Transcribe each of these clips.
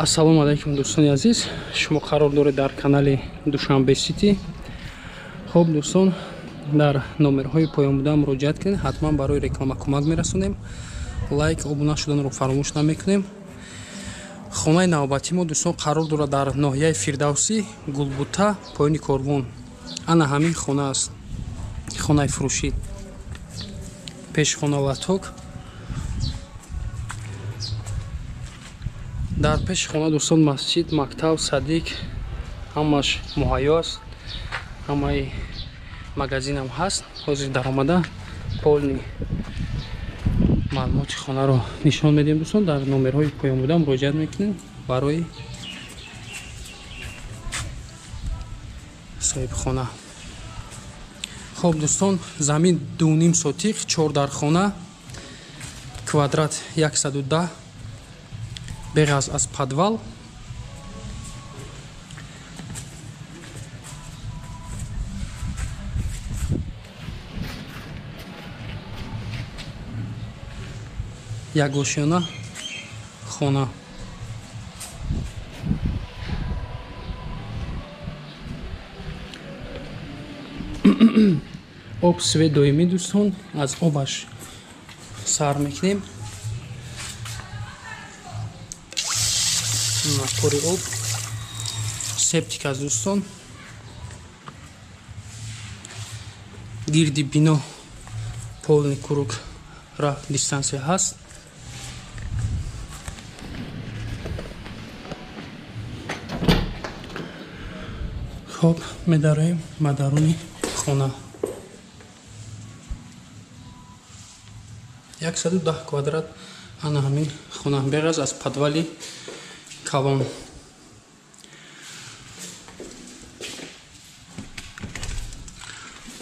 Ассалому алайкум дӯстони азиз, шумо қарор доред дар канали Душанбе Сити. Хуб дӯстон, дар номерҳои поён буда муроҷиат кунед, ҳатман барои реклама кӯмак мерасонем. Лайк, обуна шуданро фаромӯш намекунем. Хонаи навбатии мо дӯстон қарор дорад дар ноҳияи Фирдавсӣ, Гулбута, поёни Корвон. Ана ҳамин хона аст, хонаи фурӯшӣ. Пешхона латок. Дар пеши хона дӯстон масҷид, мактаб, садик ҳамаш муҳайё аст, ҳамаи магазинам ҳаст. Ҳозир даромада полни маълумоти хонаро нишон медиҳем дӯстон. Дар номерҳои поён буда муроҷиат мекунем барои соҳибхона. Хоб дӯстон, замин 2.5 сотиқ, 4 дархона, квадрат 110, беғаз аз подвал. Ягошёна хона. Об свет доимӣ дӯстон, аз обаш сар мекунем. Напори об, септик аз дӯстон. Гирди бино полни круг ра дистанция ҳаст. Хоб медароем ба даруни хона. 110 квадрат ана ҳамин хона, беғаз аз подвали калон.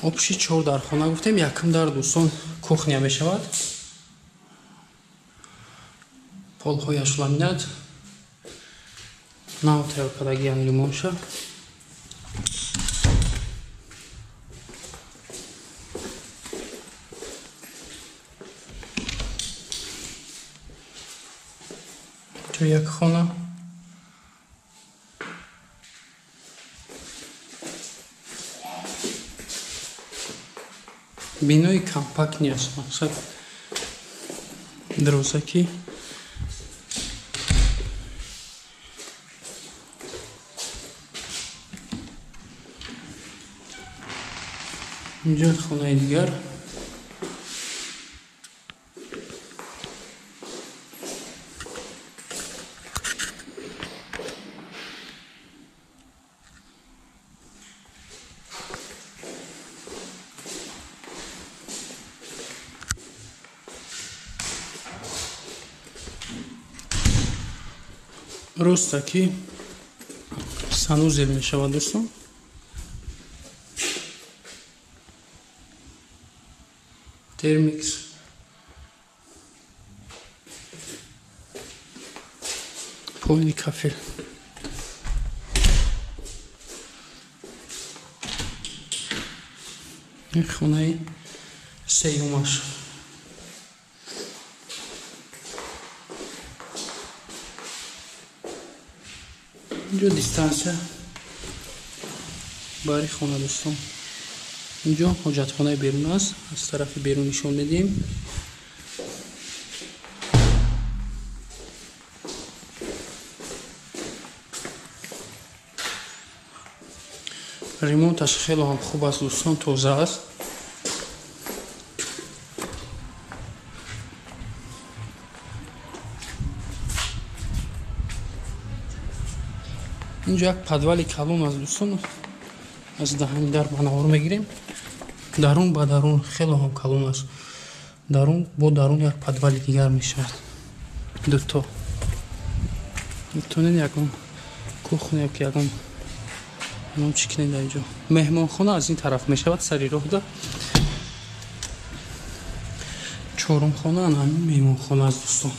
Обши 4 дархона гуфтем, якум дар дӯстон кухня мешавад. Полҳояш ламинат, нав тайёр кардагиан лимонша. Ҷо як хона. Бинои компактни аст, мақсад дарозаки. Инҷо хонаи дигар. Ростаки санузел мешавад дӯстон. Термикс. Полни кафел. Ин хонаи сеюмаш. Инҷо дистанция бари хона дӯстон. Инҷо ҳоҷатхонаи берун аст, аз тарафи берун нишон медиҳем. Ремонташ хело ҳам хуб аст дӯстон, тоза аст. Инҷо як подвали калон аст дӯстон, аз даҳани дар ба навор мегирем. Дарун ба дарун хело ҳам калон аст. Дарун бо дарун як подвали дигар мешавад. Дуто. Метавонед ягон кухня ё ягон ном чӣ кунед дар инҷо. Меҳмонхона аз ин тараф мешавад, сари роҳда. Чорумхона ана ҳамин меҳмонхона аст дӯстон.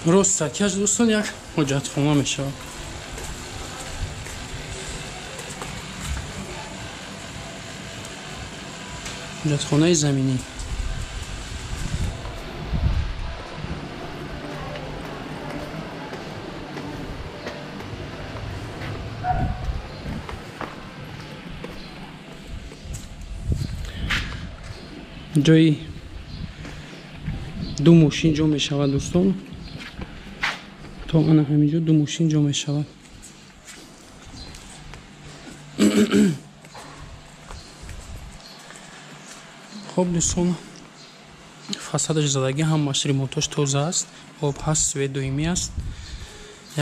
Рост сакияш дӯстон як ҳоҷатхона мешавад. Ҳоҷатхонаи заминӣ. Ҷои ду мошин ҷо мешавад дӯстон. То ана ҳаминҷо ду мошин ҷо мешавад. Хоб дӯстон, фасадаш задагӣ, ҳамааш ремонтош тоза аст, об ҳаст, свет доимӣ аст.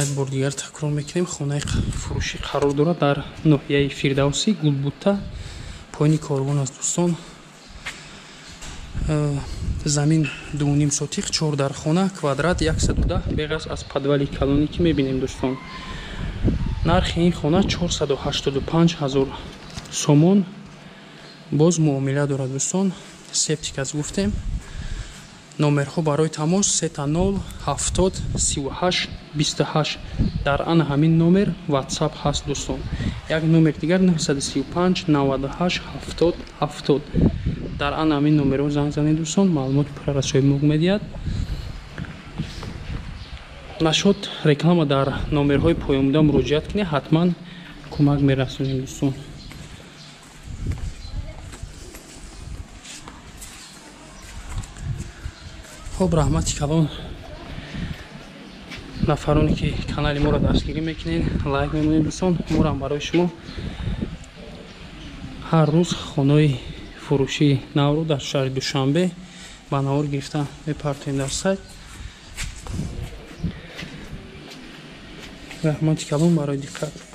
Як бор дигар такрор мекунем, хонаи фурӯшӣ қарор дорад дар ноҳияи Фирдавсӣ, Гулбута, поёни корвон аст дӯстон. Замин 2.5 сотих, 4 дар хона, квадрат 110, беғаз аз подвали калонӣ ки мебинем дӯстон. Нархи ин хона 485 000 сомон. Боз муомила дорад дӯстон. Септик аз гуфтем. Номерҳо барои тамос 30 70 38 28. Дар ана ҳамин номер WhatsApp ҳаст дӯстон. Як номер дигар 935 98 70 70. Дар ана ҳамин номерҳо занг занед дӯстон, маълумоти пурра соҳибмулк медиҳад. Нашод реклама дар номерҳои поёнбуда муроҷиат кунед, ҳатман кӯмак мерасонем дӯстон. Хоб, раҳмати калон нафароне ки канали моро дастгирӣ мекунед, лайк мемонед дӯстон. Морам барои шумо ҳар рӯз хонаи фурӯшии навро дар шаҳри Душанбе ба навор гирифта мепартоем дар сайт. Раҳмати калон барои диққат.